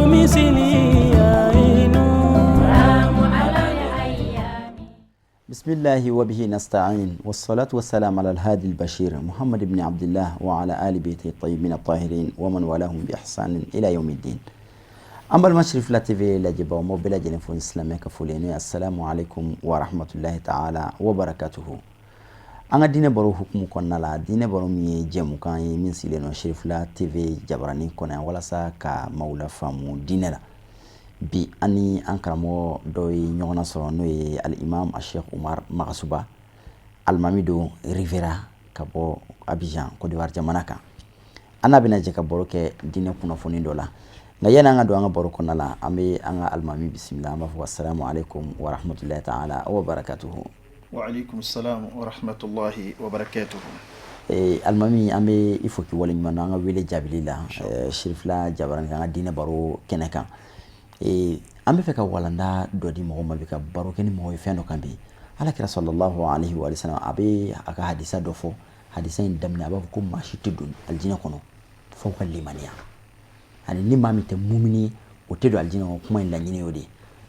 مثلي عين. بسم الله وبه نستعين، والصلاة والسلام على الهادي البشير محمد بن عبد الله وعلى آل بيته الطيبين الطاهرين ومن والاهم بإحسان إلى يوم الدين. An balima Sirifila TV lajɛbaw, m'aw bɛɛ lajɛlen fo ni silamɛ ka foli ye, n'o ye assalamu alaikum wa rahmatullahi ta'ala wa barakatuhu. An ka diinɛ baro hukumu kɔnɔna la, diinɛ baro min ye jɛmukan ye min sigilen don Sirifila TV jabaranin kɔnɔ yan walasa ka maaw lafaamu diinɛ la. Bi, an ni an karamɔgɔ dɔ ye ɲɔgɔn sɔrɔ, n'o ye alimam Sheikh Umar Magasuba, alimami don Rivera ka bɔ Abidjan, Côte d'Ivoire jamana kan. An n'a bɛna jɛ ka baro kɛ diinɛ kunnafoni dɔ la. Nka yanni an ka don an ka baro kɔnɔna la, an bɛ an ka alimami bisimila. An b'a fɔ assalamu alaikum wa rahmatullahi ta'ala wa barakatuhu. Wa alaikum salam wa rahmatullahi wa barakatuhu. Alimami, an bɛ i fo k'i waleɲuman dɔn an ka wele jaabili la Sirifila jabaranin kan, an ka diinɛ baro kɛnɛ kan. An bɛ fɛ ka walanda dɔ di mɔgɔw ma bi, ka baro kɛ ni mɔgɔ ye fɛn dɔ kan bi. Ala kira sallallahu alaihi wa sallam, a bɛ a ka hadisa dɔ fɔ. Hadisa in daminɛ, a b'a fɔ ko maa si tɛ don alijinɛ kɔnɔ f'aw ka limaniya, ani ni maa min tɛ mumini ye, o tɛ don alijinɛ kɔnɔ. Kuma in laɲini y'o de ye.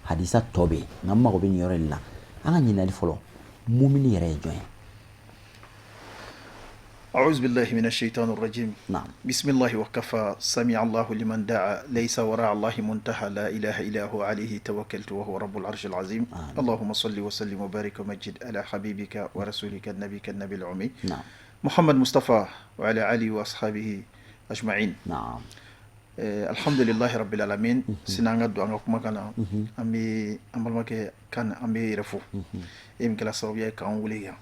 Hadisa tɔ bɛ yen, nka n mago bɛ nin yɔrɔ de la. An ka ɲininkali fɔlɔ, mumini yɛrɛ ye jɔn ye? أعوذ بالله من الشيطان الرجيم. نعم. بسم الله وكفى، سمع الله لمن دعا، ليس وراء الله منتهى، لا إله إلا هو، عليه توكلت وهو رب العرش العظيم. آمين. اللهم صل وسلم وبارك ومجد على حبيبك ورسولك النبي النبي الأمي محمد مصطفى وعلى آله وأصحابه أجمعين. Alhamdulillahi rabbil alamin. Sini an ka don an ka kumakan na, an bɛ an balimakɛ kan, an bɛ yɛrɛ fo e min kɛra sababu ye k'an wele yan,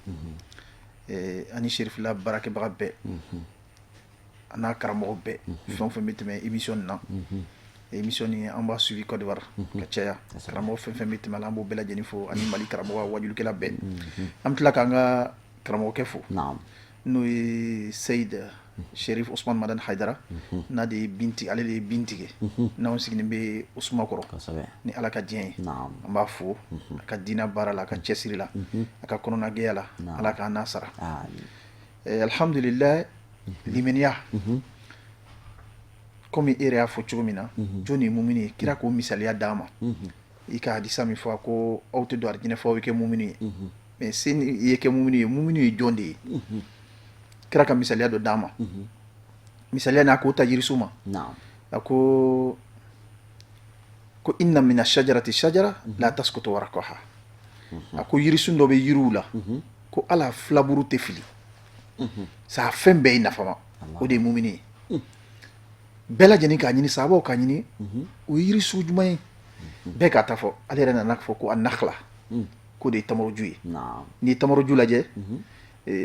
ani Sirifila baarakɛbaga bɛɛ, a n'a karamɔgɔ bɛɛ, fɛn o fɛn bɛ tɛmɛ émission nin na. Émission nin, an b'a suivi Côte d'Ivoire ka caya. Karamɔgɔ fɛn fɛn bɛ tɛmɛ a la, an b'o bɛɛ lajɛlen fo, ani Mali karamɔgɔ wajulikɛla bɛɛ. An bɛ tila k'an ka karamɔgɔkɛ fo, n'o ye Seyid Sherif Usman Madan Haidara, n'a de ye bin tigɛ, ale de ye bin tigɛ n'anw sigilen bɛ Usuma kɔrɔ ni Ala ka diɲɛ ye. An b'a fo a ka diinɛ baara la, a ka cɛsiri la, a ka kɔnɔnagɛya la. Ala k'an n'a sara. Alhamdulillah, limaniya, komi e yɛrɛ y'a fɔ cogo min na, jɔn ye mumini ye? Kira k'o misaliya d'an ma i ka hadisa min fɔ, a ko aw tɛ don arijinɛ fɔ aw bɛ kɛ mumini ye. Mais sani i ye kɛ mumini ye, mumini ye jɔn de ye? Kira ka misaliya dɔ d'an ma. Misaliya n'a k'o ta yirisun ma, a ko inna mina shajarati shajara la tasqutu waraqaha. A ko yirisun dɔ bɛ yiriw la, ko ala filaburu tɛ fili sa, fɛn bɛɛ ye nafama. O de ye mumini ye. Bɛɛ lajɛlen k'a ɲini, sahabaw k'a ɲini, o ye yirisun jumɛn ye? Bɛɛ k'a ta fɔ. Ale yɛrɛ nana fɔ ko a nakhla, k'o de ye tamaroju ye. N'i ye tamaroju lajɛ,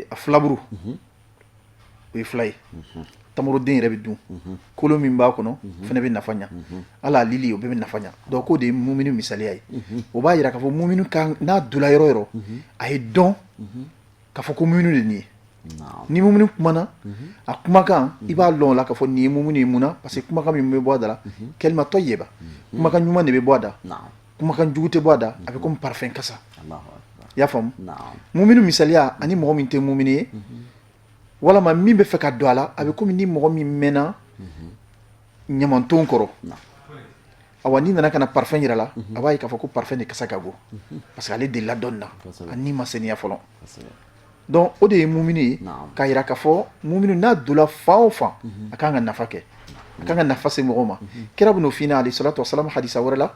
a filaburu o ye fila ye. Tamaroden yɛrɛ bɛ dun, kolo min b'a kɔnɔ fana bɛ nafa ɲa, ala a lili o bɛɛ bɛ nafa ɲa. Donc k'o de ye mumini misaliya ye. O b'a yira k'a fɔ mumini kan n'a donna yɔrɔ yɔrɔ, a ye dɔn k'a fɔ ko mumini de nin ye. Ni mumini kumana, a kumakan i b'a lɔn o la k'a fɔ nin ye mumini ye. Mun na? Parce que kumakan min bɛ bɔ a da la, kalima tayyiba, kumakan ɲuman de bɛ bɔ a da, kumakan jugu tɛ bɔ a da. A bɛ komi parfum kasa. I y'a faamu? Mumini misaliya ani mɔgɔ min tɛ mumini ye, walama min bɛ fɛ ka don a la, a bɛ komi ni mɔgɔ min mɛnna ɲamanton kɔrɔ. Awa, n'i nana ka na parfum yira la, a b'a ye k'a fɔ ko parfum de kasa ka go, parce que ale delila dɔɔni na, a ni ma seniya fɔlɔ. Donc o de ye mumini ye, k'a yira k'a fɔ mumini n'a donna fan o fan, a kan ka nafa kɛ, a kan ka nafa se mɔgɔw ma. Kira bɛn'o f'i ɲɛna, alayhi salatu wasalam, hadisa wɛrɛ la,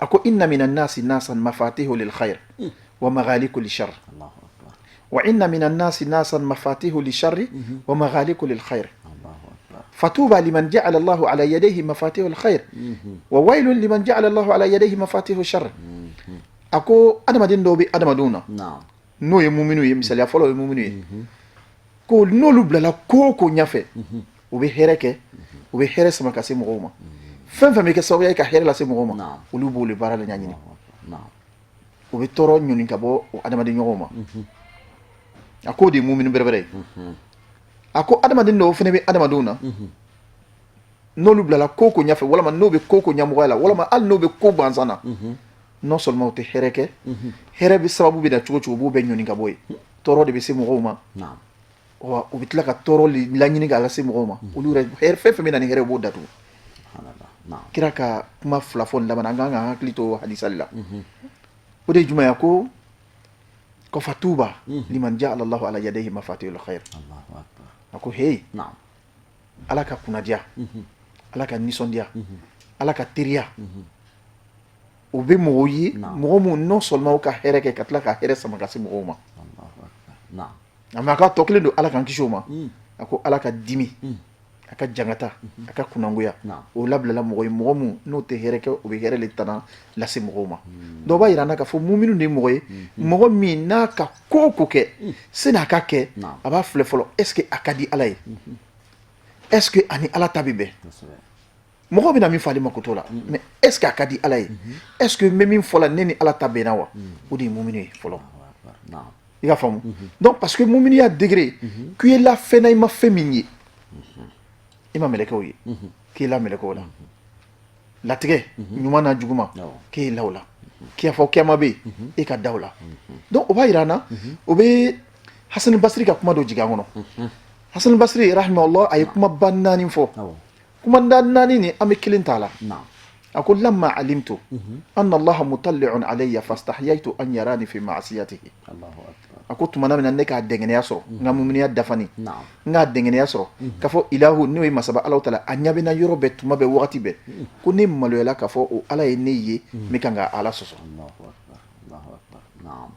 a ko inna minan nasi nasan mafatihu lil khair wa maghaliku lishar wa inna minan nasi nasan mafatihu lisharri wa maghaliku lil khair, fatuba liman ja'ala Allahu ala yadayhi mafatihu al khair wa wailun liman ja'ala Allahu ala yadayhi mafatihu shar. A ko adamaden dɔw bɛ adamadenw na, n'o ye muminu ye, misaliya fɔlɔ ye muminu ye, ko n'olu bilala ko o ko ɲɛfɛ, u bɛ hɛrɛ kɛ, u bɛ hɛrɛ sama ka se mɔgɔw ma. Fɛn fɛn bɛ kɛ sababu ye ka hɛrɛ lase mɔgɔw ma, olu b'o de baara de ɲɛɲini. U bɛ tɔɔrɔ ɲɔni ka bɔ o adamaden ɲɔgɔnw ma. A k'o de ye muminu bɛrɛbɛrɛ ye. A ko adamaden dɔw fana bɛ adamadenw na, n'olu bilala ko o ko ɲɛfɛ, walama n'o bɛ ko o ko ɲɛmɔgɔya la, walama hali n'o bɛ ko gansan na, non seulement u tɛ hɛrɛ kɛ, hɛrɛ bɛ sababu bɛ na cogo cogo, u b'o bɛɛ ɲɔni ka bɔ yen. Tɔɔrɔ de bɛ se mɔgɔw ma, wa u bɛ tila ka tɔɔrɔ laɲini k'a lase mɔgɔw ma. Olu yɛrɛ, hɛrɛ fɛn fɛn bɛ na ni hɛrɛ, u b'o datugu. Kira ka kuma fila fɔ laban, an kan ka hakili to hadisa la. O de ye jumɛn ye? Ko ko fatuba liman ja'ala Allahu ala yadayhi mafatihul khair. A ko hey, Ala ka kunnadiya, Ala ka nisɔndiya, Ala ka teriya, o bɛ mɔgɔw ye, mɔgɔ minnu non seulement ka hɛrɛ kɛ, ka tila ka hɛrɛ sama ka se mɔgɔw ma. A ka tɔ kelen don, Ala k'an kisi o ma. A ko Ala ka dimi, a ka jangata, a ka kunnangoya, o labilala mɔgɔ ye, mɔgɔ min n'o tɛ hɛrɛ kɛ, o bɛ hɛrɛ le tana lase mɔgɔw ma. Dɔw b'a jira an na k'a fɔ muminu de ye mɔgɔ ye, mɔgɔ min n'a ka ko o ko kɛ, sani a ka kɛ, a b'a filɛ fɔlɔ, est ce que a ka di Ala ye? Est ce que ani Ala ta bɛ bɛn? Mɔgɔ bɛna min fɔ ale mako t'o la, mais est ce que a ka di Ala ye? Est ce que n bɛ min fɔ la, ne ni Ala ta bɛnna wa? O de ye muminu ye fɔlɔ. I ka faamu? Donc parce que muminiya degré, k'i ye la fɛn na, i ma fɛn min ye, i ma mɛlɛkɛw ye, k'i la mɛlɛkɛw la, latigɛ ɲuman n'a juguman, k'e la o la, k'i y'a fɔ kiyama bɛ yen, e ka da o la. Donc o b'a yira an na, o bɛ Hasani Basiri ka kuma dɔ jigin an kɔnɔ. Hasani Basiri rahimahullah, a ye kumaba naani fɔ. Kuma naani ni an bɛ kelen t'a la. A ko lamma alimtu anna Allaha mutalli'un alayya fastahyaytu an yarani fi ma'siyatihi. A ko tuma min na ne k'a dɛngɛnɛya sɔrɔ, n ka muminiya dafani, n k'a dɛngɛnɛya sɔrɔ k'a fɔ ilahu, n'o ye masaba Alahu taala, a ɲɛ bɛ n na yɔrɔ bɛɛ, tuma bɛɛ, wagati bɛɛ, ko ne maloyala k'a fɔ o Ala ye ne ye, n bɛ kan ka Ala sɔsɔ.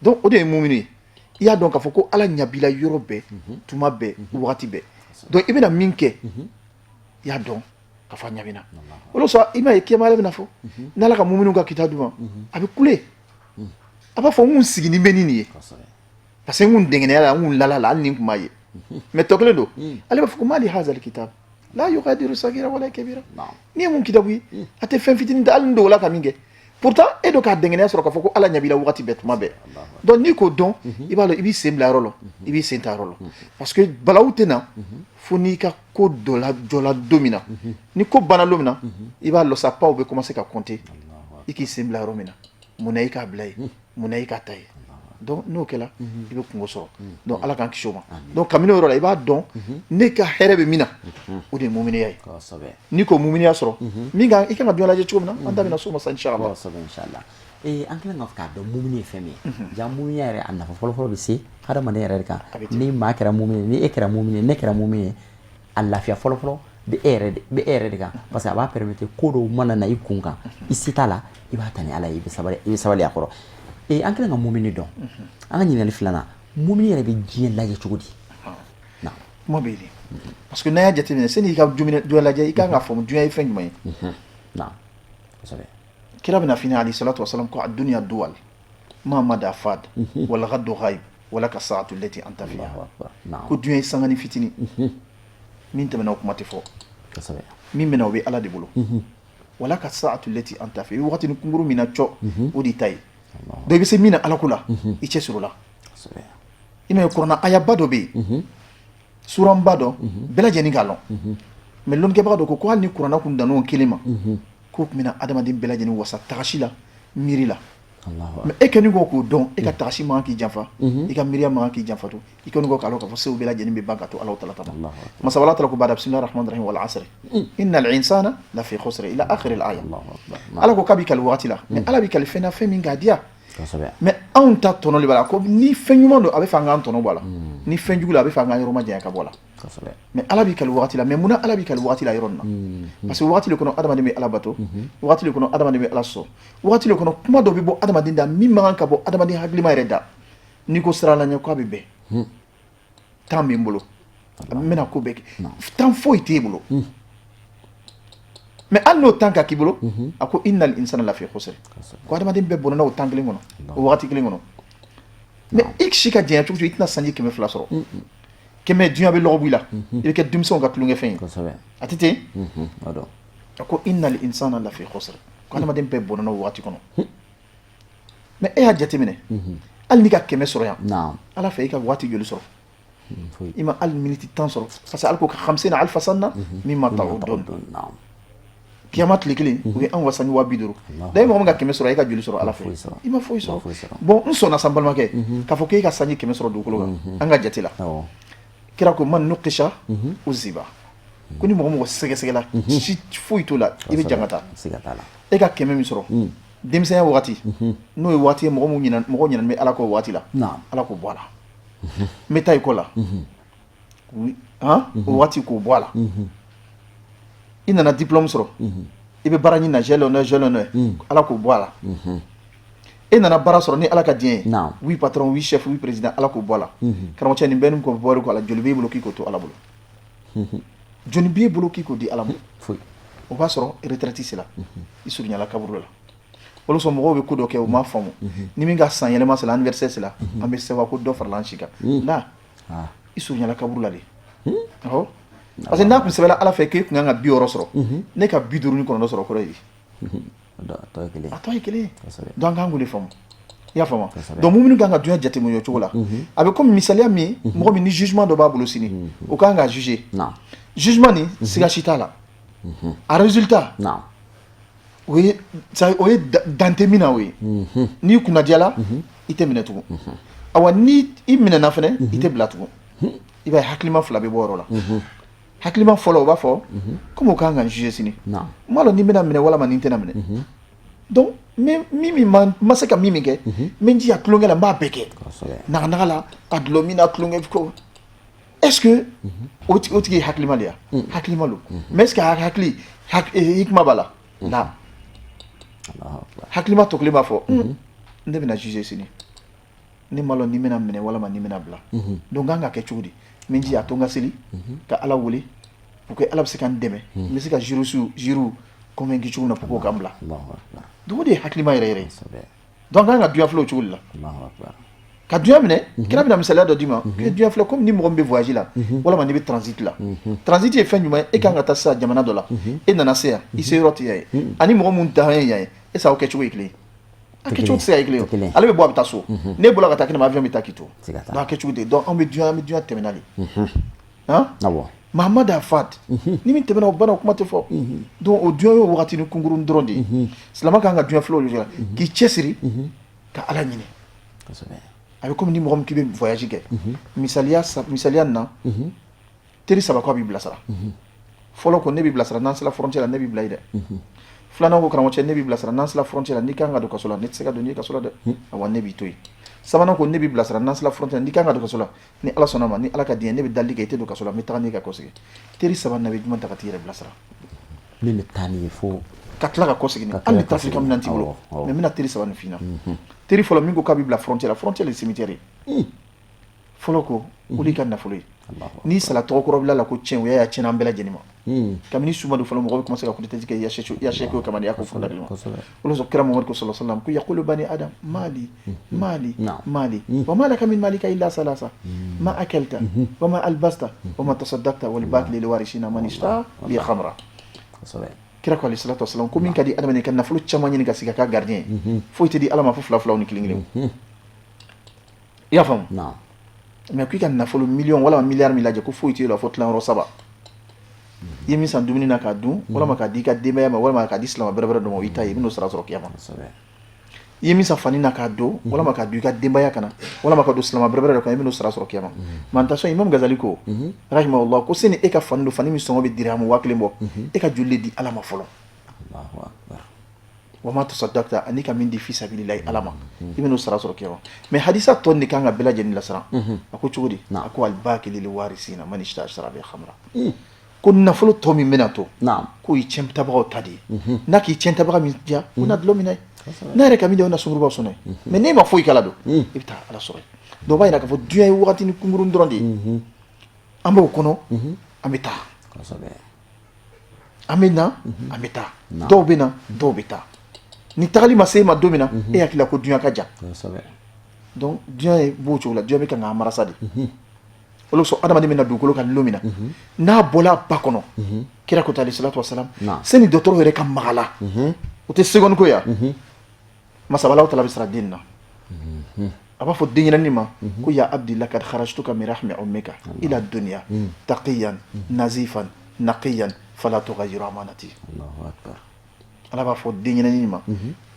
Donc o de ye mumini ye. I y'a dɔn k'a fɔ ko Ala ɲɛ b'i la yɔrɔ bɛɛ, tuma bɛɛ, wagati bɛɛ. Donc i bɛna min kɛ, i y'a dɔn k'a fɔ a ɲɛ bɛ n na. O de sɔrɔ i m'a ye, kiyama Ala bɛna fɔ, n'Ala ka muminiw ka kitabu d'u ma, a bɛ kule, a b'a fɔ n kun siginin bɛ ni nin ye, parce que n kun dɛngɛnɛya la, n kun lala la, hali ni n kun m'a ye. Mais tɔ kelen don, ale b'a fɔ ko mali hazal kitab la yughadiru sagira wala kabira. Ni ye mun kitabu ye? A tɛ fɛn fitinin ta, hali n dogola ka min kɛ. Pourtant e dɔ k'a dɛngɛnɛya sɔrɔ k'a fɔ ko Ala ɲɛ b'i la wagati bɛɛ, tuma bɛɛ. Donc n'i k'o dɔn, i b'a dɔn i b'i sen bila yɔrɔ la, i b'i sen ta yɔrɔ la, parce que balawu tɛ na fo n'i ka ko dɔ la jɔla don min na. Ni ko banna don min na, i b'a lɔ sa, pas bɛ commencer ka compter, i k'i sen bila yɔrɔ min na, mun na i k'a bila yen, mun na i k'a ta yen. Donc n'o kɛla, i bɛ kungo sɔrɔ. Donc Ala k'an kisi o ma. Donc kabini o yɔrɔ la, i b'a dɔn ne ka hɛrɛ bɛ min na, o de ye muminiya ye. N'i k'o muminiya sɔrɔ, min kan i kan ka dunya lajɛ cogo min na, an da bɛna s'o ma sa, inshallah. Kosɛbɛ, inshallah. An kɛlen k'a dɔn mumini ye fɛn min ye, ja muminiya yɛrɛ, a nafa fɔlɔfɔlɔ bɛ se hadamaden yɛrɛ de kan. Ni maa kɛra mumini, ni e kɛra mumini, ne kɛra mumini ye, a lafiya fɔlɔfɔlɔ bɛ e yɛrɛ bɛ e yɛrɛ de kan, parce que a b'a permettre ko dɔw mana na i kun kan, i se t'a la, i b'a ta ni Ala ye, i bɛ sabali, i bɛ sabali a kɔrɔ. An kɛlen ka mumini dɔn, an ka ɲininkali filanan, mumini yɛrɛ bɛ diɲɛ lajɛ cogo di? Kuma bɛ yen, parce que n'a y'a jateminɛ, sani i ka diɲɛ lajɛ, i kan ka faamu diɲɛ ye fɛn jumɛn ye. Naam, kosɛbɛ. Kira bɛna fini alayhi salatu wasalam ko ad-dunya duwal ma mada fad wal ghaddu ghaib wala ka sa'atu allati anta fiha. Ko diɲɛ ye sangani fitini min tɛmɛna, o kuma tɛ fɔ. Min bɛna, o bɛ Ala de bolo. Wala ka sa'atu allati anta fiha, i bɛ waati ni kunkuru min na cɔ, o de ta ye. Donc i bɛ se min na Ala ko la, i cɛ sɔrɔ la. I m'a ye, kuranna ayaba dɔ bɛ yen, suranba dɔ, bɛɛ lajɛlen k'a lɔn, mais lɔnnikɛbaga dɔ ko ko hali ni kuranna kun dan'o kelen ma, k'o tun bɛna adamaden bɛɛ lajɛlen wasa tagasi la, miiri la. Mais e kɛlen kɔ k'o dɔn, e ka tagasi man k'i janfa, i ka miiriya man k'i janfa to. I kɛlen kɔ k'a lɔn k'a fɔ sew bɛɛ lajɛlen bɛ ban ka to Ala taala ta ma. Masa Ala taala ko bada bismillahi rahmani rahim wal asri innal insana lafi khusr ila akhir al aya. Ala ko k'a b'i kali waati la, mais Ala b'i kali fɛn na, fɛn min k'a diya. Mais anw ta tɔnɔ de b'a la. Ko ni fɛn ɲuman don, a bɛ fɛ an k'an tɔnɔ bɔ a la. Ni fɛn jugu la, a bɛ fɛ an k'an yɔrɔ majanya ka bɔ a la. Mais Ala b'i kali waati la. Mais munna Ala b'i kali waati la yɔrɔ nin na? Parce que waati de kɔnɔ, adamaden bɛ Ala bato. Waati de kɔnɔ, adamaden bɛ Ala sɔsɔ. Waati de kɔnɔ, kuma dɔ bɛ bɔ adamaden da min man kan ka bɔ adamaden hakilima yɛrɛ da. N'i ko sira la ɲɛ, k'a bɛ bɛn, temps bɛ n bolo, n bɛna ko bɛɛ kɛ. Temps foyi t'e bolo. Mais hali n'o temps ka k'i bolo, a ko innal insana lafi khusr, ko adamaden bɛɛ bɔnna o temps kelen kɔnɔ, o wagati kelen kɔnɔ. Mais i si ka janya cogo cogo, i tɛna sanji 200 sɔrɔ. 100, diɲɛ bɛ lɔgɔ bɔ i la, i bɛ kɛ denmisɛnw ka tulonkɛfɛn ye. A tɛ ten. A ko innal insana lafi khusr, ko adamaden bɛɛ bɔnna o wagati kɔnɔ. Mais e y'a jateminɛ, hali n'i ka 100 sɔrɔ yan, Ala fɛ, i ka waati joli sɔrɔ? I ma hali miniti 10 sɔrɔ, parce que Ala ko khamsina alfa sanna mimma ta'udun. Kiyama tile kelen, o ye anw ka sanji 50 000. Da ye mɔgɔ min ka 100 sɔrɔ, e ka joli sɔrɔ Ala fɛ? I ma foyi sɔrɔ. Bon, n sɔnna sa, n balimakɛ, k'a fɔ k'e ka sanji 100 sɔrɔ dugukolo kan, an ka jate la, kira ko man nuqisha uziba. Ko ni mɔgɔ mɔgɔ sɛgɛsɛgɛla, si foyi t'o la, i bɛ jangata. E ka 100 min sɔrɔ denmisɛnya wagati, n'o ye waati ye mɔgɔ min ɲinɛ, mɔgɔ ɲinɛnen bɛ Ala kɔ o waati la, Ala k'o bɔ a la. N bɛ taa ekɔli la, han, o waati k'o bɔ a la. I nana diplôme sɔrɔ, i bɛ baara ɲini na, j'ai l'honneur, j'ai l'honneur, Ala k'o bɔ a la. E nana baara sɔrɔ ni Ala ka diɲɛ ye, oui patron, oui chef, oui président, Ala k'o bɔ a la. Karamɔgɔcɛ, nin bɛɛ ni k'o bɔ a la, joli b'e bolo k'i k'o to Ala bolo? Joli b'e bolo k'i k'o di Ala ma? O b'a sɔrɔ retraite sera, i surunyala kaburu la. O sɔn mɔgɔw bɛ ko dɔ kɛ, u m'a faamu. Ni min ka san yɛlɛma sera, anniversaire sera, an bɛ sɛbɛn ko dɔ farala an si kan la, i surunyala kaburu la de. Awɔ, parce que n'a tun sɛbɛnna Ala fɛ k'e tun kan ka 60 sɔrɔ, ne ka 59 sɔrɔ, kɔrɔ ye di? A tɔ ye kelen. Donc an kan k'o de faamu, i y'a faamu? Donc minnu kan ka dunya jateminɛ o cogo la, a bɛ comme misaliya min, mɔgɔ min ni jugement dɔ b'a bolo sini, o kan ka juger. Jugement nin, siga si t'a la, a résultat, o ye dan tɛ min na, o ye n'i kunnadiyala, i tɛ minɛ tugun. Awa, ni i minɛna fɛnɛ, i tɛ bila tugun. I b'a ye, hakilima fila bɛ bɔ o yɔrɔ la. Hakilima fɔlɔ, o b'a fɔ komi o kan ka n juger sini, n m'a dɔn ni n bɛna minɛ walama ni n tɛna minɛ. Donc min min ma se ka min min kɛ, n bɛ n jija tulonkɛ la, n b'a bɛɛ kɛ naganaga la, ka dulɔ min na, tulonkɛ ko. Est ce que o tigi ye hakilima de ya? Hakilima don, mais est ce que a hakili hikima b'a la? La hakilima tɔ kelen b'a fɔ: ne bɛna juger sini, ne m'a lɔn ni n bɛna minɛ walama ni n bɛna bila. Donc n kan ka kɛ cogo di? N bɛ n jija a to n ka seli ka Ala wele pour que Ala bɛ se ka n dɛmɛ, n bɛ se ka juryw convaincu cogo min na pour que o ka n bila. Donc o de ye hakilima yɛrɛ yɛrɛ ye. Donc an kan ka dunya filɛ o cogo de la, ka dunya minɛ. Kira bɛna misaliya dɔ d'i ma que dunya filɛ comme ni mɔgɔ min bɛ voyage la walama n'i bɛ transit la. Transit ye fɛn jumɛn ye? E kan ka taa sisan jamana dɔ la, e nana se yan, i se yɔrɔ tɛ yan ye, ani mɔgɔ mun dan ye yan ye, est ce que aw kɛcogo ye kelen ye? A kɛcogo tɛ se ka kɛ kelen ye. Ale bɛ bɔ, a bɛ taa so. Ne bɔra ka taa kɛnɛma, avion bɛ taa k'i to. Donc a kɛcogo tɛ. Donc an bɛ dunya tɛmɛna de, han. Mahamad Afad ni min tɛmɛna, o banna, o kuma tɛ fɔ. Donc o dunya ye wagati ni kunkurun dɔrɔn de ye. Silamɛ kan ka dunya filɛ o de la, k'i cɛsiri ka Ala ɲini. A bɛ komi ni mɔgɔ min k'i bɛ voyage kɛ. Misaliya, misaliya nin na, teri saba ko a b'i bilasira. Fɔlɔ ko: ne b'i bilasira, n'an sera frontière la, ne b'i bila yen dɛ. Filanan ko: karamɔgɔcɛ, ne b'i bilasira, n'an sera frontière la, n'i kan ka don kaso la, ne tɛ se ka don n'i kaso la dɛ, awa, ne b'i to yen. Sabanan ko: ne b'i bilasira, n'an sera frontière la, n'i kan ka don kaso la, ni Ala sɔnna ma, ni Ala ka diɲɛ, ne bɛ dali kɛ, i tɛ don kaso la, n bɛ taga n'i ka kɔsegin. Teri saba na, bɛ jumɛn ta ka t'i yɛrɛ bilasira? Min bɛ taa n'i ye fo ka tila ka kɔsegin, hali ni trafic minɛn t'i bolo. Mais n bɛna teri saba nin f'i ɲɛna. Teri fɔlɔ min ko k'a b'i bila frontière la, frontière ye cimetière ye. Fɔlɔ ko: o de ka nafolo ye, n'i sara tɔgɔ kɔrɔ bila la ko tiɲɛ, o y'a tiɲɛna an bɛɛ lajɛlen ma. Kabini su ma don fɔlɔ, mɔgɔ bɛ commencer ka coup kɛ, ya sɛko kama, ya ko funda ma. O la kira Mamadu ko sallallahu alaihi wasallam ko: yaqulu bani adam mali mali mali wa ma laka min malika illa salasa ma akalta wa ma albasta wa ma tasaddaqta wal baqi lil warisina man ishtara bi khamra. Kira ko alayhi salatu wasalam ko min ka di adamaden ka nafolo caman ɲini ka sigi ka k'a gardien ye, foyi tɛ di Ala ma fo fila filaw ni kelen kelen. I y'a faamu? Mais k'i ka nafolo miliyɔn walima miliyari min lajɛ, ko foyi t'e la fo tilayɔrɔ saba: i ye min san dumuni na k'a dun, walima k'a di i ka denbaya ma, walima k'a di silamɛ bɛrɛ bɛrɛ dɔ ma, o y'i ta ye, i bɛn'o sara sɔrɔ kiyama. I ye min san fani na k'a don, walima k'a don i ka denbaya kana, walima ka don silamɛ bɛrɛ bɛrɛ dɔ kan, i bɛn'o sara sɔrɔ kiyama. Mais attention, Imam Gazali ko rahimahullah ko sani e ka fani don, fani min sɔngɔ bɛ dirham 1000 bɔ, e ka joli de di Ala ma fɔlɔ? Wa ma tasaddaqta, ani ka min di fi sabilillahi Ala ma, i bɛn'o sara sɔrɔ kiyama. Mais hadisa tɔ de kan ka bɛɛ lajɛlen lasiran. A ko cogo di? A ko al baqi lil warisina man ishtara bi khamra. Ko nafolo tɔ min bɛna to, k'o ye tiɲɛtabagaw ta de ye. N'a k'i tiɲɛtabaga min diya, o na dulɔ minɛ, n'a yɛrɛ ka min diya, o na sunkuruba sɔnna ye. Mais n'e ma foyi k'a la don, i bɛ taa Ala sɔrɔ yen. Donc o b'a yira k'a fɔ dunya ye wagati ni kunkurun dɔrɔn de ye. An b'o kɔnɔ, an bɛ taa, an bɛ na, an bɛ taa, dɔw bɛ na, dɔw bɛ taa. Ni tagali ma se e ma don min na, e hakili la ko dunya ka jan. Donc dunya ye b'o cogo la, dunya bɛ kan k'an marasa de. O de kosɔn adamaden bɛ na dugukolo kan lon min na, n'a bɔla ba kɔnɔ, kira ko alayhi salatu wasalam, sani dɔgɔtɔrɔ yɛrɛ ka maga la, o tɛ seconde ko ya, masabalaw tala bɛ sara den na. A b'a fɔ denyɛrɛnin ma ko: ya abdi, lakad kharajtuka min rahmi ummika ila dunya taqiyan nazifan naqiyan fala tughayyiru amanati. Ala b'a fɔ denyɛrɛnin ma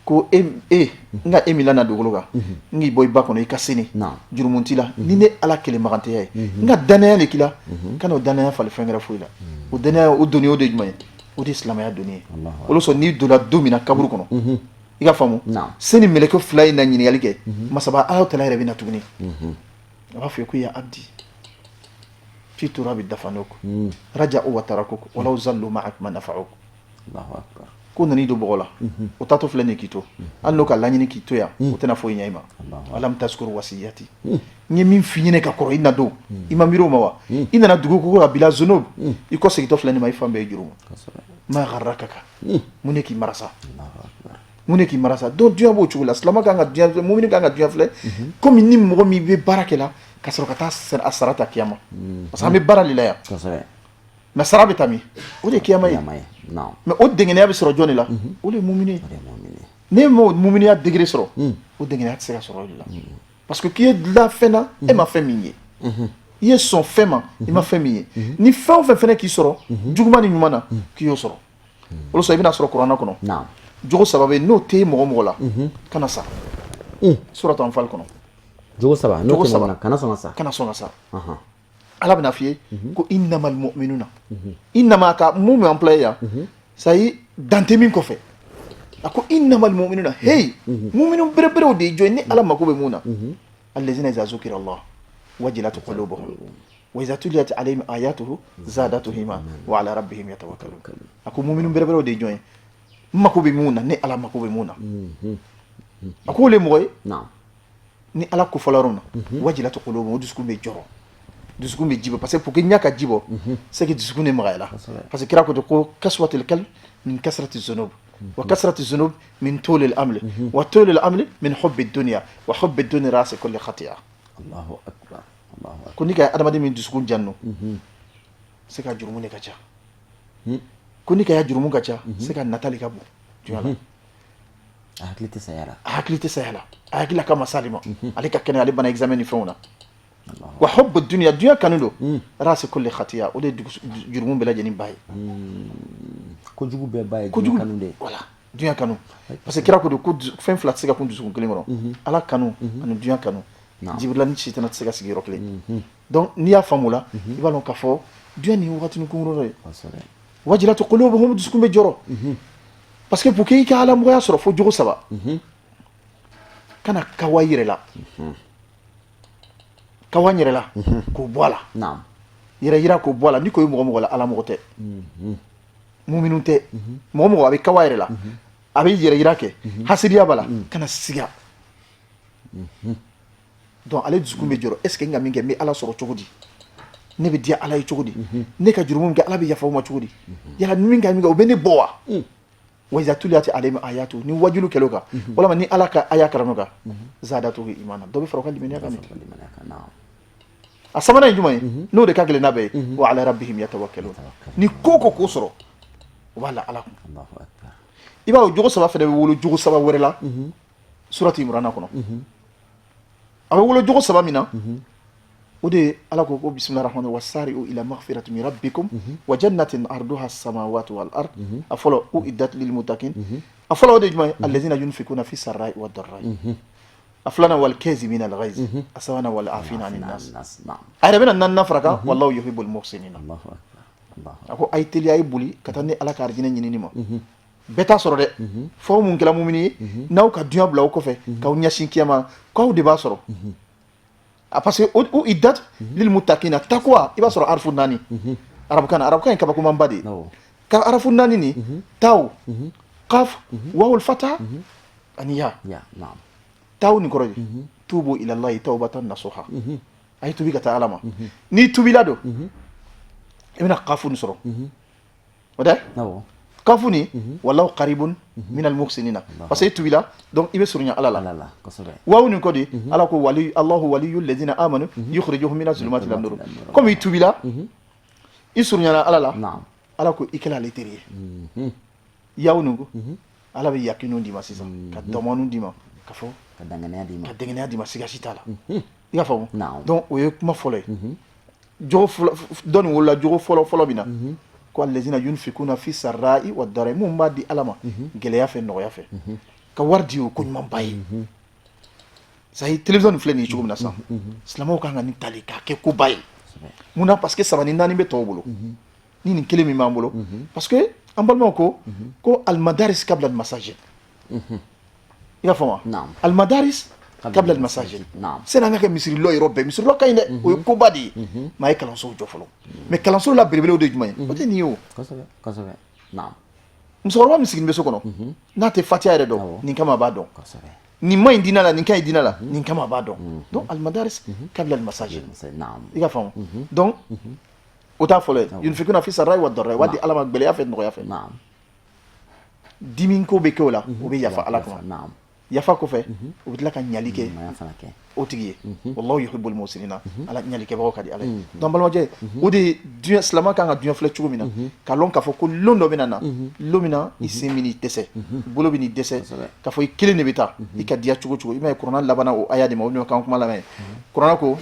ko: e e n ka e min lana dugukolo kan, n k'i bɔ i ba kɔnɔ, i ka sini jurumu t'i la, ni ne Ala kelenbaganteya ye, n ka danaya de k'i la, ka n'o danaya falen fɛn wɛrɛ foyi la. O dannaya, o doni, o de ye jumɛn ye? O de ye silamɛya doni ye. O de sɔn n'i donna don min na kaburu kɔnɔ, i ka faamu, sani mɛlɛkɛ fila in na ɲininkali kɛ, masaba Ala tala yɛrɛ bɛ na tuguni, a b'a fɔ ko ya abdi fi turabi dafanuk raja'u wa tarakuk walaw zallu ma'ak ma nafa'uk. Ko nan'i don bɔgɔ la, o taatɔ filɛ nin k'i to, hali n'o ka laɲini k'i to yan, o tɛna foyi ɲɛ i ma. Alam tazkur wasiyati, n ye min f'i ɲɛna ka kɔrɔ, i na don, i ma miiri o ma wa? I nana dugu ko ka bila zunub, i kɔ segintɔ filɛ nin ma, i fan bɛɛ ye jurumu. Ma gharraka, mun de k'i marasa? Mun de k'i marasa? Donc dunya b'o cogo la. Silama kan ka dunya filɛ, mumini kan ka dunya filɛ komi ni mɔgɔ min bɛ baara kɛ la ka sɔrɔ ka taa a sara ta kiyama, parce que an bɛ baara de la yan, mais sara bɛ taa min? O de ye kiyama ye. Mais o dɛngɛnɛya bɛ sɔrɔ jɔn de la? O de ye mumini ye. N'e m'o muminiya degré sɔrɔ, o dɛngɛnɛya tɛ se ka sɔrɔ o de la, parce que k'i ye la fɛn na, e ma fɛn min ye, i ye sɔn fɛn ma, i ma fɛn min ye, ni fɛn o fɛn fɛnɛ k'i sɔrɔ, juguman ni ɲuman na, k'i y'o sɔrɔ. O sɔrɔ i bɛna sɔrɔ kuranɛ kɔnɔ, jogo saba bɛ yen, n'o tɛ mɔgɔ mɔgɔ la, kana sa. Suratu Anfal kɔnɔ. Jogo saba, n'o tɛ mɔgɔ la, kana sɔn ka sa. Kana sɔn ka sa. Ala bɛna f'i ye ko innamal mu'minuna, innama ka mun bɛ employé yan, ça y est, dan tɛ min kɔfɛ. A ko innamal mu'minuna, hey, muminu bereberew de ye jɔn ye ni Ala mako bɛ mun na? Allazina iza zukira Allah wajilat qulubuhum wa iza tuliyat alayhim ayatuhu zadatuhum iman wa ala rabbihim yatawakkalun. A ko muminu bereberew de ye jɔn ye, n mako bɛ mun na, ni Ala mako bɛ mun na? A ko olu ye mɔgɔ ye, ni Ala ko fɔla yɔrɔ min na, wajilat qulubuhum, o dusukun bɛ jɔrɔ, dusukun bɛ ji bɔ, parce que pour que ɲɛ ka ji bɔ, c'est que dusukun de magayala, parce que kira ko ten ko kaswatul qalb min kasrati zunub wa kasrati zunub min tulil amli wa tulil amli min hubbi dunya wa hubbi dunya rasi kulli khati'a. Allahu akbar, Allahu akbar. Ko n'i ka adamaden min dusukun janno, c'est ka jurumu de ka ca. Ko n'i ka ya jurumu ka ca, c'est ka natali ka bon dunya la. A hakili tɛ saya la. A hakili tɛ saya la, a hakili ka masali ma, ale ka kɛnɛ, ale bana examen ni fɛnw na. Wa hubbu dunya, dunya kanu don, rasi kulli khati'a, o de ye jurumu bɛɛ lajɛlen ba ye. Kojugu bɛɛ ba ye. Kojugu kanu de. Voilà, dunya kanu, parce que kira ko de ko fɛn fila tɛ se ka kun dusukun kelen kɔnɔ, Ala kanu ani dunya kanu. Jibirila ni sitana tɛ se ka sigi yɔrɔ kelen. Donc n'i y'a faamu o la, i b'a dɔn k'a fɔ dunya nin ye wagatinin kunkurun dɔ ye. Wajilatu qulubuhum, dusukun bɛ jɔrɔ, parce que pour que i ka alamɔgɔya sɔrɔ, fo jogo saba. Kana kawa i yɛrɛ la, kawa n yɛrɛ la k'o bɔ a la, yɛrɛ yira k'o bɔ a la. N'i ko ye mɔgɔ mɔgɔ la, ala mɔgɔ tɛ, muminu tɛ. Mɔgɔ mɔgɔ a bɛ kawa yɛrɛ la, a bɛ yɛrɛ yira kɛ, hasidiya b'a la, kana siga. Donc ale dusukun bɛ jɔrɔ, est ce que n ka min kɛ, n bɛ Ala sɔrɔ cogo di? Ne bɛ diya Ala ye cogo di? Ne ka jurumu min kɛ, Ala bɛ yafa o ma cogo di? Yala min ka min kɛ, o bɛ ne bɔ wa? Wa iza tuliyat alayhim ayatu, ni wajulu kɛl'o kan, walama ni Ala ka aya karan'o kan, zadatuhu imana, dɔ bɛ fara o ka limaniya kan. A sabanan ye jumɛn ye? N'o de ka gɛlɛn n'a bɛɛ ye, wa ala rabbihim yatawakkalun. Ni ko ko k'o sɔrɔ, o b'a la Ala kun. I b'a ye, jogo saba fana bɛ wolo jogo saba wɛrɛ la surati Imurana kɔnɔ. A bɛ wolo jogo saba min na, o de ye Ala ko ko bisimilahi rahmani wasari'u ila maghfirati min rabbikum wa jannatin arduha samawati wal ard. A fɔlɔ, uiddat lil muttaqin. A fɔlɔ, o de ye jumɛn ye? Allazina yunfikuna fi sarra'i wa darra'i. A filanan, wal kazimina al ghaiz. A sabanan, wal afina anin nas. A yɛrɛ bɛna naaninan fara kan, wallahu yuhibbul muhsinina. A ko a ye teliya, a ye boli ka taa ni Ala ka arijinɛ ɲinini ma. Bɛɛ t'a sɔrɔ dɛ, f'aw mun kɛra mumini ye, n'aw ka dunya bila aw kɔfɛ k'aw ɲɛsin kiyama, k'aw de b'a sɔrɔ. A parce que uiddat lil muttaqina, takwa, i b'a sɔrɔ arafu naani arabukan na. Arabukan ye kabakomanba de ye ka arafu naani ni taw, kaf, wawul fata ani ya. Taw nin kɔrɔ ye tubu ilallahi tawbatan nasuha, a ye tubi ka taa Ala ma. N'i tubila don, i bɛna kafu nin sɔrɔ. O tɛ kafu ni wallahu qaribun minal muhsinina, parce que i tubila, donc i bɛ surunya Ala la. Wawu nin kɔ di, Ala ko wali Allahu waliyul ladina amanu yukhrijuhum minaz zulumati ilan nur. Comme i tubila, i surunyana Ala la, Ala ko i kɛla ale teri ye. Yawu nin ko Ala bɛ yakinu d'i ma sisan, ka dɔmɔni d'i ma, ka fɔ ka dɛngɛnɛya d'i ma, siga si t'a la. I y'a faamu? Donc o ye kuma fɔlɔ ye. Jogo dɔ nin wolola jogo fɔlɔ fɔlɔ min na, ko allazina yunfikuna fi sarra'i wa darra'i, mun b'a di Ala ma gɛlɛya fɛ, nɔgɔya fɛ, ka wari di, o ko ɲumanba ye. Ça y est, télévision nin filɛ nin ye cogo min na sisan, silamɛw kan ka nin tali k'a kɛ koba ye. Mun na? Parce que saba ni naani bɛ tɔw bolo. Ni nin kelen min b'an bolo, parce que an balimaw ko ko almadaris kabla almasajid. I ka faamu? Almadaris kabla almasajid. Sani an ka kɛ misiri lɔ yɔrɔ bɛɛ, misiri lɔ ka ɲi dɛ, o ye koba de ye, mais a ye kalansow jɔ fɔlɔ. Mais kalanso la belebelew de ye jumɛn ye? O tɛ nin ye o. Kosɛbɛ, kosɛbɛ, naam. Musokɔrɔba min sigilen bɛ so kɔnɔ, n'a tɛ fatiya yɛrɛ dɔn, nin kama a b'a dɔn. Nin ma ɲi diinɛ la, nin ka ɲi diinɛ la, nin kama a b'a dɔn. Donc almadaris kabla almasajid. I ka faamu? Donc o t'a fɔlɔ ye. Yunfikuna fi sarra'i wa darra'i, o b'a di Ala ma gɛlɛya fɛ, nɔgɔya fɛ. Dimi ko bɛ kɛ o la, o bɛ yafa Ala kama. Yafa kɔfɛ, o bɛ tila ka ɲali kɛ o tigi ye. Wallahu yuhibbul muhsinina. Ala ɲalikɛbagaw ka di Ala ye. Donc balimacɛ, o de ye diɲɛ, silamɛ kan ka diɲɛ filɛ cogo min na, ka lɔn k'a fɔ ko lon dɔ bɛ na, lon min na i sen bɛ n'i dɛsɛ, i bolo bɛ n'i dɛsɛ, k'a fɔ i kelen de bɛ taa. I ka diya cogo cogo, i m'a ye, kuranɛ labanna o aya de ma. O bɛna k'an kuma laban ye. Kuranɛ ko,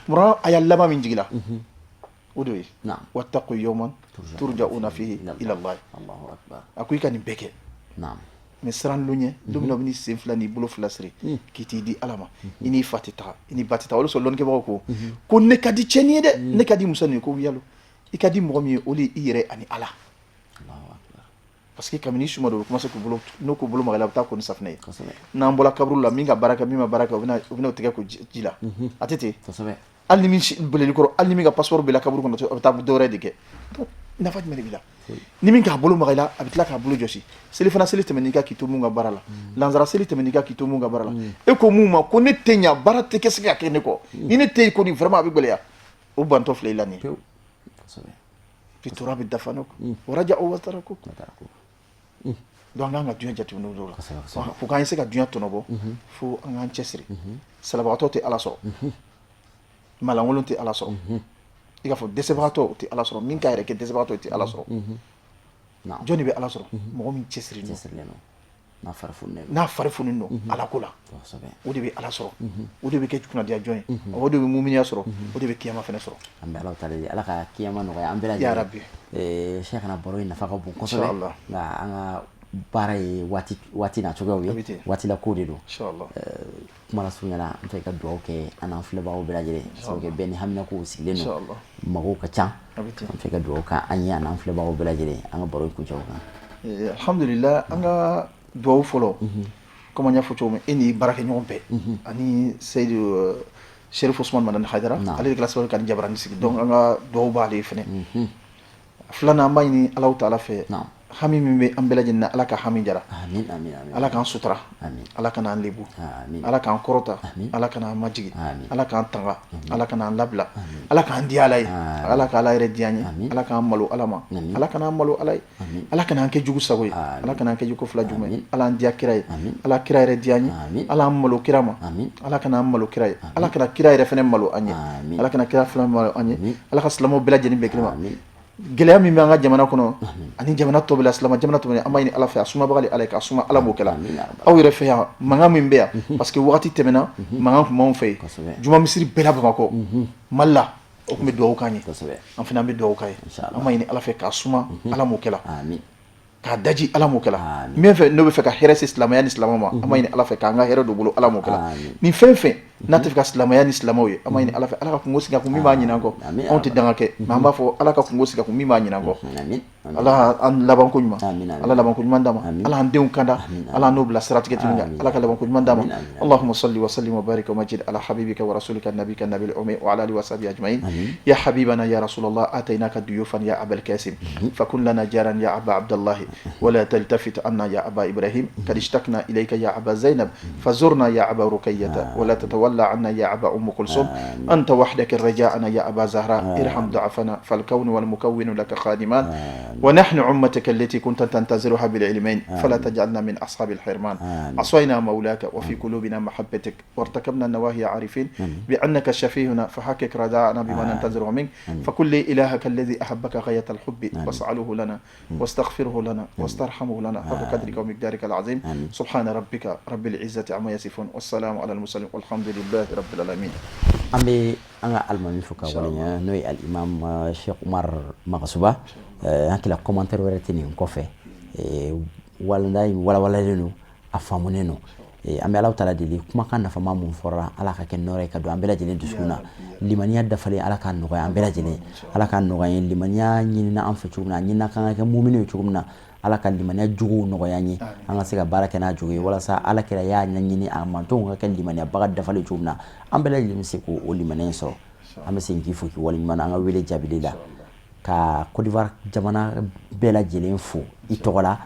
kuranɛ aya laban min jigila, o de ye wattaqu yawman turja'una fihi ila Allah. A ko i ka nin bɛɛ kɛ, mais siran lon ɲɛ, don min na u bɛ sen fila n'i bolo fila siri k'i t'i di Ala ma, i n'i fa tɛ taga, i ni ba tɛ taga. O de sɔrɔ lɔnnikɛbagaw ko ko ne ka di cɛnin ye dɛ, ne ka di muso nin ye. Ko yalo i ka di mɔgɔ min ye, o de ye i yɛrɛ ani Ala. Parce que kabini suma dɔ, u bɛ commencer k'u bolo, n'u k'u bolo maga i la, a bɛ taa ko ni safunɛ ye. N'an bɔra kaburu la, min ka baara kɛ, min ma baara kɛ, u bɛna o tɛgɛ ko ji la. A tɛ ten. Hali ni min bolili kɔrɔ, hali ni min ka passeport b'i la kaburu kɔnɔ, a bɛ taa dɔ wɛrɛ de kɛ. Donc nafa jumɛn de b'i la ni min k'a bolo maga i la, a bɛ tila k'a bolo jɔsi? Selifana seli tɛmɛn'i kan k'i to mun ka baara la, lansara seli tɛmɛn'i kan k'i to mun ka baara la, e ko mun ma ko ne tɛ ɲa, baara tɛ kɛ se ka kɛ ne kɔ, ni ne tɛ yen kɔni, vraiment a bɛ gɛlɛya. O bantɔ filɛ i la nin ye. Fitura bɛ dafa ne kɔ waraja o watara ko. Donc an k'an ka diɲɛ jateminɛ dɔw la fo k'an se ka diɲɛ tɔnɔbɔ, fo an k'an cɛsiri. Salabagatɔ tɛ Ala sɔrɔ, malankolon tɛ Ala sɔrɔ, i k'a fɔ dɛsɛbagatɔ tɛ Ala sɔrɔ, min k'a yɛrɛ kɛ dɛsɛbagatɔ tɛ Ala sɔrɔ. Jɔn de bɛ Ala sɔrɔ? Mɔgɔ min cɛsirilen don, n'a fari fununen don Ala ko la, o de bɛ Ala sɔrɔ, o de bɛ kɛ kunnadiya jɔn ye, o de bɛ muminiya sɔrɔ, o de bɛ kiyama fana sɔrɔ. An bɛ Ala ta de, Ala ka kiyama nɔgɔya an bɛɛ lajɛlen. Ya Rabbi. Cheikhna, baro in nafa ka bon kosɛbɛ, nka an ka baara ye waati waati n'a cogoyaw ye, waati la ko de don. Kuma lasurunya la, n fɛ ka dugawu kɛ an n'an filɛbagaw bɛɛ lajɛlen, sabu kɛ bɛɛ ni haminakow sigilen don, magow ka ca. An fɛ ka dugawu kɛ an ye an n'an filɛbagaw bɛɛ lajɛlen, an ka baro in kuncɛ o kan. Alhamdulillah, an ka dugawu fɔlɔ, comme an y'a fɔ cogo min, e ni baarakɛɲɔgɔn bɛɛ ani Seyidu Sherif Usman Madani Hayidara, ale de kɛra sababu ka ni jabarani sigi. Donc an ka dugawu b'ale fɛnɛ. Filanan, an b'a ɲini Alahu taala fɛ, hami min bɛ an bɛɛ lajɛlen na, Ala ka hami jara. Ala k'an sutura, Ala kana an lebu, Ala k'an kɔrɔta, Ala kana an majigi, Ala k'an tanga, Ala kana an labila, Ala k'an diya Ala ye, Ala ka Ala yɛrɛ diya an ye, Ala k'an malo Ala ma, Ala kana an malo Ala ye, Ala kana an kɛ jugu sago ye, Ala kana an kɛ jugu fila jugu ye, Ala an diya kira ye, Ala kira yɛrɛ diya an ye, Ala an malo kira ma, Ala kana an malo kira ye, Ala kana kira yɛrɛ fɛnɛ malo an ye, Ala kana kira fana malo an ye, Ala ka silamɛw bɛɛ lajɛlen bɛɛ kelen ma. Gɛlɛya min bɛ an ka jamana kɔnɔ ani jamana tɔ bɛɛ la, silama jamana tɔ bɛɛ, an b'a ɲini Ala fɛ, a sumabaga de Ala ye, k'a suma, Ala m'o kɛla. Aw yɛrɛ fɛ yan, mankan min bɛ yan, parce que wagati tɛmɛna, mankan tun b'anw fɛ yen. Juma misiri bɛɛ la Bamakɔ, Mali la, o tun bɛ dugawu k'an ye. An fana, an bɛ dugawu k'a ye. An b'a ɲini Ala fɛ k'a suma, Ala m'o kɛla, k'a daji, Ala m'o kɛla. Min fɛ n'o bɛ fɛ ka hɛrɛ se silamɛya ni silamɛw ma, an b'a ɲini Ala fɛ k'an ka hɛrɛ don bolo, Ala m'o kɛla. Ni fɛn fɛn n'a tɛ fɛ ka silamɛya ni silamɛw ye, an b'a ɲini Ala fɛ, Ala ka kungo sigi a kun min b'a ɲinɛ an kɔ. Anw tɛ danga kɛ, mais an b'a fɔ Ala ka kungo sigi a kun min b'a ɲinɛ an kɔ. Ala an labanko ɲuman, Ala labanko ɲuman d'an ma, Ala an denw kanda, Ala n'o bila siratigɛ teliman kan, Ala ka labanko ɲuman d'an ma. Allahumma salli wa sallim wa barik wa majid ala habibika wa rasulika nabika nabil ummi wa ala alihi wa sahbihi ajma'in. Ya habibana ya rasulallah, atainaka duyufan ya abal kasim, fakun lana jaran ya aba abdallah, wala taltafit anna ya aba ibrahim, kad ishtakna ilayka ya aba zainab, fazurna ya aba ruqayyata, wala tatawalla anna ya aba umm kulsum, anta wahdaka raja'ana ya aba zahra, irham du'afana فالكون والمكون لك خادمان، ونحن أمتك التي كنت تنتظرها بالعلمين، فلا تجعلنا من أصحاب الحرمان. عصينا مولاك وفي قلوبنا محبتك، وارتكبنا النواهي عارفين بأنك شفيهنا، فحقق رجاءنا بما ننتظره منك. فكل إلهك الذي أحبك غاية الحب، واسأله لنا واستغفره لنا واسترحمه لنا حق قدرك ومقدارك العظيم. سبحان ربك رب العزة عما يصفون، والسلام على المرسلين، والحمد لله رب العالمين. An bɛ an ka alimami fo ka waleɲuman, n'o ye alimam Cheikh Umar Magasuba. An hakili commentaire wɛrɛ tɛ nin kɔfɛ. Walanda in walawalalen don, a faamunen don. An bɛ Alahu taala deli, kumakan nafama mun fɔra, Ala ka kɛ nɔrɔ ye ka don an bɛɛ lajɛlen dusukun na. Limaniya dafalen, Ala k'a nɔgɔya an bɛɛ lajɛlen, Ala k'a nɔgɔya an ye. Limaniya ɲinina an fɛ cogo min na, a ɲinina k'an ka kɛ mumini ye cogo min na, Ala ka limaniya jogow nɔgɔya an ye, an ka se ka baara kɛ n'a jogo ye, walasa Ala kira y'a ɲini a mantonw ka kɛ limaniyabaga dafalen cogo min na, an bɛɛ lajɛlen bɛ se k'o limaniya in sɔrɔ. An bɛ segin k'i fo k'i waleɲuman an ka wele jaabili la, ka Côte d'Ivoire jamana bɛɛ lajɛlen fo i tɔgɔ la.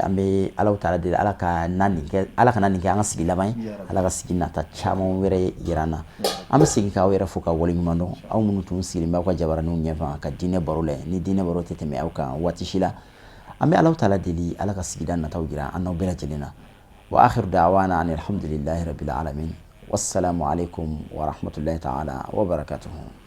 An bɛ Alahu taala deli, Ala ka na nin kɛ, Ala kana nin kɛ an ka sigi laban ye, Ala ka sigi nata caman wɛrɛ yira an na. An bɛ segin k'aw yɛrɛ fo ka waleɲuman dɔn, aw minnu tun sigilen bɛ aw ka jabaraninw ɲɛfɛ ka diinɛ baro lajɛ. Ni diinɛ baro tɛ tɛmɛ aw kan waati si la. An bɛ Alahu taala deli, Ala ka sigida nataw jira an n'aw bɛɛ lajɛlen na. Wa akhiru da'wana ani alhamdulillahi rabbil alamin, wassalamu alaikum wa rahmatullahi ta'ala wa barakatuhu.